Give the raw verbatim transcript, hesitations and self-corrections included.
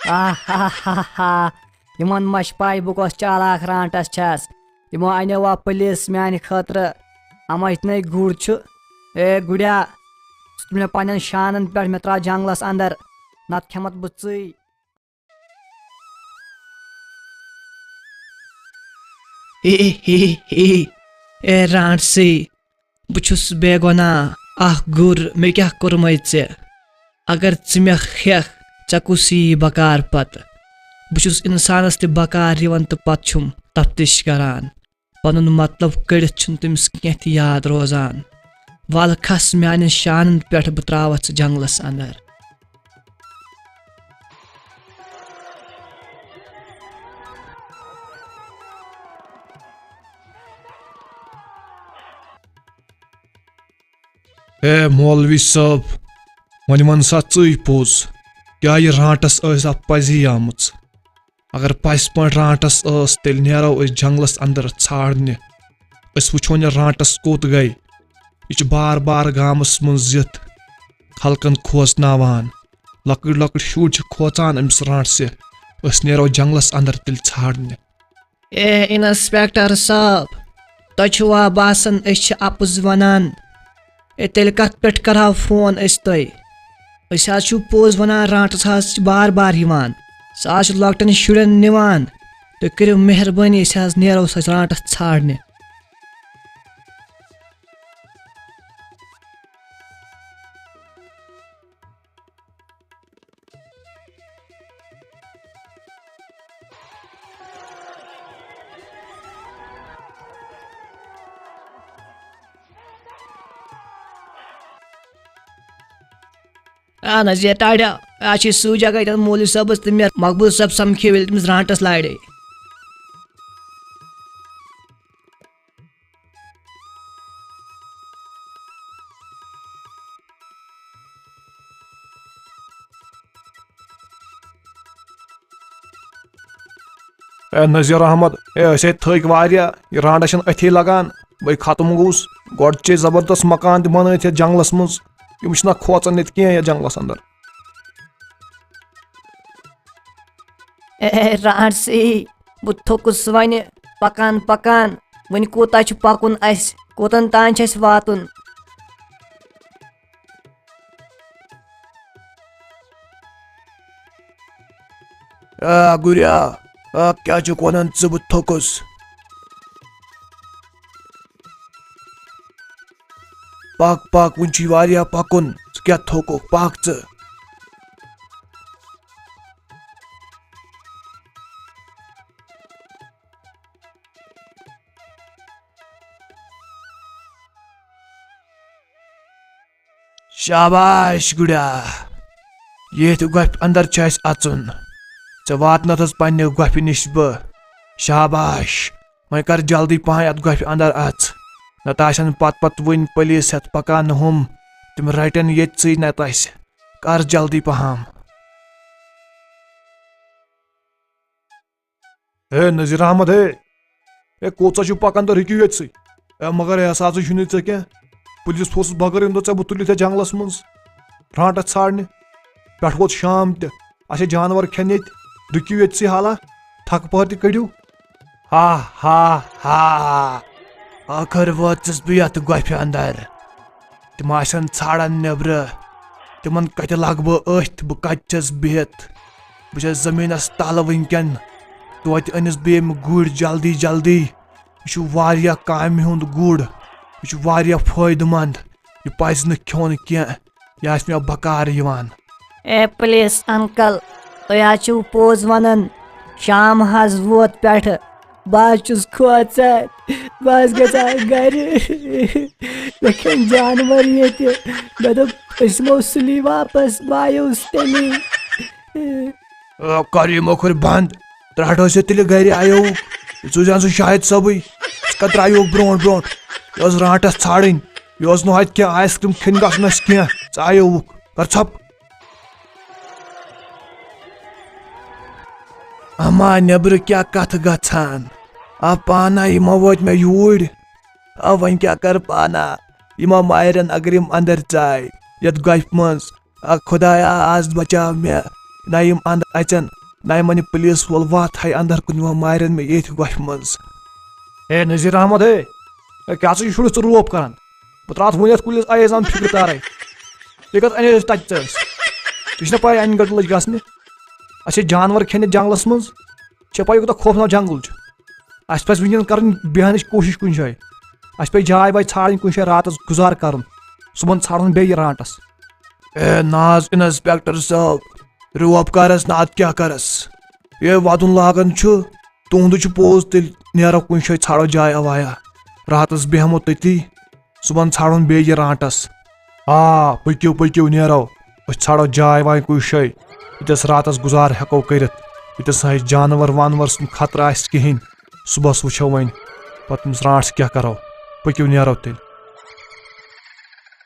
آہاہاہا۔ یِمن ما چھِ پَے بہٕ کۄس چالاک رانٹس چھَس؟ یِمو اَنیوا پُلیٖس میانہِ خٲطرٕ؟ اَما یِتھنَے گُر چھُ۔ اے گُریا، ژٕ تُل مےٚ پننٮ۪ن شانن پٮ۪ٹھ، مےٚ ترٛاو جنگلس اندر، نتہٕ کھٮ۪متھ بہٕ ژٕے۔ ہی ہی ہی۔ اے رانٹسٕے، بہٕ چھُس بے گۄناہ، اکھ گُر، مےٚ کیٛاہ کوٚرمَے ژےٚ؟ اگر ژٕ مےٚ کھٮ۪کھ، ژےٚ کُس یی بکار پتہٕ؟ بہٕ چھُس انسانس تہِ بکار یِوان تہٕ پتہٕ چھُم تفتیش کران۔ پنُن مطلب کٔڑِتھ چھُنہٕ تٔمِس کینٛہہ تہِ یاد روزان۔ ولہٕ کھس میانٮ۪ن شانن پٮ۪ٹھ، بہٕ ترٛاوتھ ژٕ جنگلس اندر۔ اے مولوی صٲب، وۄنۍ وَن سا ژٕے پوٚز، کیٛاہ یہِ رانٛٹَس ٲسۍ اَتھ پَزی آمٕژ؟ اگر پَزِ پٲٹھۍ رانٛٹَس ٲس، تیٚلہِ نیرو أسۍ جنٛگلَس اَندَر ژھانٛڈنہِ۔ أسۍ وٕچھون یہِ رانٛٹَس کوٚت گٔے۔ یہِ چھُ بار بار گامَس منٛز یِتھ خلقَن کھوژناوان۔ لۄکٕٹۍ لۄکٕٹۍ شُرۍ چھِ کھوژان أمِس رانٛٹسہِ۔ أسۍ نیرو جنٛگلَس اَندَر تیٚلہِ ژھانٛڈنہِ۔ اے انسپیکٹر صٲب، تۄہہِ چھُوا باسان أسۍ چھِ اَپُز وَنان؟ اے، تیٚلہِ کَتھ پٮ۪ٹھ کَرہاو فون أسۍ تۄہہِ؟ أسۍ حظ چھِو پوٚز وَنان، رانٛٹَس حظ چھِ بار بار یِوان۔ سُہ حظ چھُ لۄکٹٮ۪ن شُرٮ۪ن نِوان۔ تُہۍ کٔرِو مہربٲنی، أسۍ حظ نیرو سُہ رانٛٹَس ژھانٛڈنہِ۔ اہن حظ، یہِ ٹاٹھا، آز چھِ سُے جگہ ییٚتٮ۪ن مولوی صٲبَس تہٕ مےٚ مقبوٗل صٲب سَمکھیو، ییٚلہِ تٔمِس رانٛٹَس لارے۔ اے نذیر احمد، اے، أسۍ ہے تھٔکۍ واریاہ، یہِ رانٛٹَس چھَنہٕ أتھی لگان، بٔے ختم گوٚوُس۔ گۄڈٕ چھِ أسۍ زبردست مکان تہِ بنٲیِتھ یَتھ جنٛگلَس منٛز، یِم چھِنہ کھوژان ییٚتہِ کینٛہہ یَتھ جنٛگلَس اندر۔ اے رانٛٹسٕے، بہٕ تھوٚکُس وۄنہِ پکان پکان۔ وۄنۍ کوٗتاہ چھُ پکُن اَسہِ؟ کوٚتَن تام چھُ اَسہِ واتُن؟ آ گُریا، آ کیٛاہ چھُکھ وَنان ژٕ؟ بہٕ تھوٚکُس۔ پَک پَک، وُنہِ چھُے واریاہ پَکُن۔ ژٕ کیٛاہ تھوٚکُکھ؟ پَک ژٕ۔ شاباش گُریا، ییٚتھۍ گۄپھِ اندر چھُ اَسہِ اَژُن۔ ژےٚ واتنٲوتھس پننہِ گۄپھِ نِش بہٕ۔ شاباش، وۄنۍ کر جلدی پہن یتھ گۄپھِ اندر اژ، نتہٕ آسن پتہٕ پتہٕ وُنۍ پُلیٖس ہٮ۪تھ پکان ہُم، تِم رٹن ییٚتہِ ژٕے نتہٕ اسہِ۔ کر جلدی پہم۔ ہے نذیر احمد، ہے، ہے کوٚت سا چھُو پکان تہٕ رُکِو ییٚتہِ سٕے۔ ہے مگر احساسٕے چھُنہٕ ژےٚ کینٛہہ۔ پُلیٖس فورسس بغٲر ییٚمہِ دۄہ ژےٚ بہٕ تُلِتھ یتھ جنگلس منٛز رانٛٹس ژھانٛڈنہِ۔ پٮ۪ٹھٕ ووت شام تہِ، اسہِ چھِ جانور کھٮ۪ن ییٚتہِ۔ رُکِو ییٚتہِ سٕے حالا، تھکہٕ پہر تہِ کٔڑِو۔ ہا ہا ہا، ٲخٕر وٲژٕس بہٕ یتھ گۄپھِ اندر۔ تِم آسن ژھانٛڈان نیٚبرٕ۔ تِمن کتہِ لگہٕ بہٕ أتھۍ، بہٕ کتہِ چھَس بِہِتھ؟ بہٕ چھَس زٔمیٖنس تل وٕنکیٚن۔ توتہِ أنِس بہٕ ییٚمہِ گُرۍ جلدی جلدی۔ یہِ چھُ واریاہ کامہِ ہُنٛد گُر۔ یہِ چھُ واریاہ فٲیدٕ مند۔ یہِ پزِ نہٕ کھیوٚن کینٛہہ۔ یہِ آسہِ مےٚ بکار یِوان۔ اے پُلیٖس انکل، تُہۍ حظ چھِو پوٚز ونان۔ شام حظ ووت پٮ۪ٹھٕ۔ بہٕ حظ چھُس کھوژان، بہٕ حظ گژھٕ ہا گرِ۔ مےٚ کھیٚن جانور ییٚتہِ۔ مےٚ دوٚپ، أسۍ یِمو سُلی واپس، بہٕ آیوس تیٚلی۔ آ، کر یہِ مۄکھٕر بنٛد۔ ترٛٹھ ٲسِتھ تیٚلہِ گرِ آیووُکھ۔ ژٕ سوٗزہن سُہ شاہد صٲبٕے۔ ژٕ کتھ درٛایووُکھ برونٛٹھ برونٛٹھ؟ یہِ ٲس رانٛٹس ژھانٛڈٕنۍ۔ یہِ اوس نہٕ ہوٚتہِ کینٛہہ آیس کریم کھیٚنۍ گژھُن اَسہِ کینٛہہ۔ ژٕ آیووُکھ۔ کر ژھۄپ۔ اما، نیٚبرٕ کیٛاہ کتھٕ گژھان؟ آ پانا، یِمو وٲتۍ مےٚ یوٗرۍ۔ آ، وۄنۍ کیٛاہ کر پانا؟ یِمو مارن اگر یِم اندر ژاے یتھ گۄپھِ منٛز۔ آ خدایا، آز بچاو مےٚ۔ نہ یِم اندر اژن، نہ یِمن یہِ پُلیٖس وول وتھ ہایہِ اندر کُن، یِوان مارن مےٚ ییٚتھۍ گۄپھِ منٛز۔ اے نذیر احمد، اے، اے، کیٛاہ ژٕ چھُکھ ژٕ روب کران؟ بہٕ ترٛاوتھ وُنۍ یتھ کُلِس آیس زن فِکرِ تارے۔ ژےٚ کتھ انے أسۍ تتہِ ژےٚ أسۍ؟ ژےٚ چھُنہ پاے انہِ گٹہٕ لٔج گژھنہِ؟ اسہِ چھِ جانور کھٮ۪نہِ جنگلس منٛز۔ ژےٚ چھےٚ پاے یہِ کوٗتاہ خوفناک جنگل چھُ؟ اسہِ پزِ وٕنکیٚن کرٕنۍ بیہنٕچ کوٗشش کُنہِ جایہِ۔ اسہِ پزِ جاے واے ژھانڈٕنۍ کُنہِ جایہِ راتس گُزار کرُن۔ صبحن ژھانڈُن بیٚیہِ یہِ رانٹس۔ اے نہ حظ انسپیکٹر صٲب، روب کرس نہ، اتھ کیٛاہ کرس؟ یے ودُن لاگان چھُ، تُہُنٛدُے چھُ پوٚز، تیٚلہِ نیرو کُنہِ جایہِ، ژھانڈو جاے اوایا۔ راتس بیہمو تٔتی، صبحن ژھانڈون بیٚیہِ یہِ رانٹس۔ آ، پٔکِو، پٔکِو، نیرو۔ أسۍ ژھانڈو جاے واے کُنہِ جایہِ، ییٚتٮ۪س راتس گُزار ہٮ۪کو کٔرِتھ، ییٚتٮ۪س نہٕ اَسہِ جانور وانور سُنٛد خطرٕ آسہِ کِہیٖنۍ۔ صبحس وٕچھو وۄنۍ پتہٕ تٔمِس رانٹس کیٛاہ کرو۔ پٔکِو، نیرو تیٚلہِ۔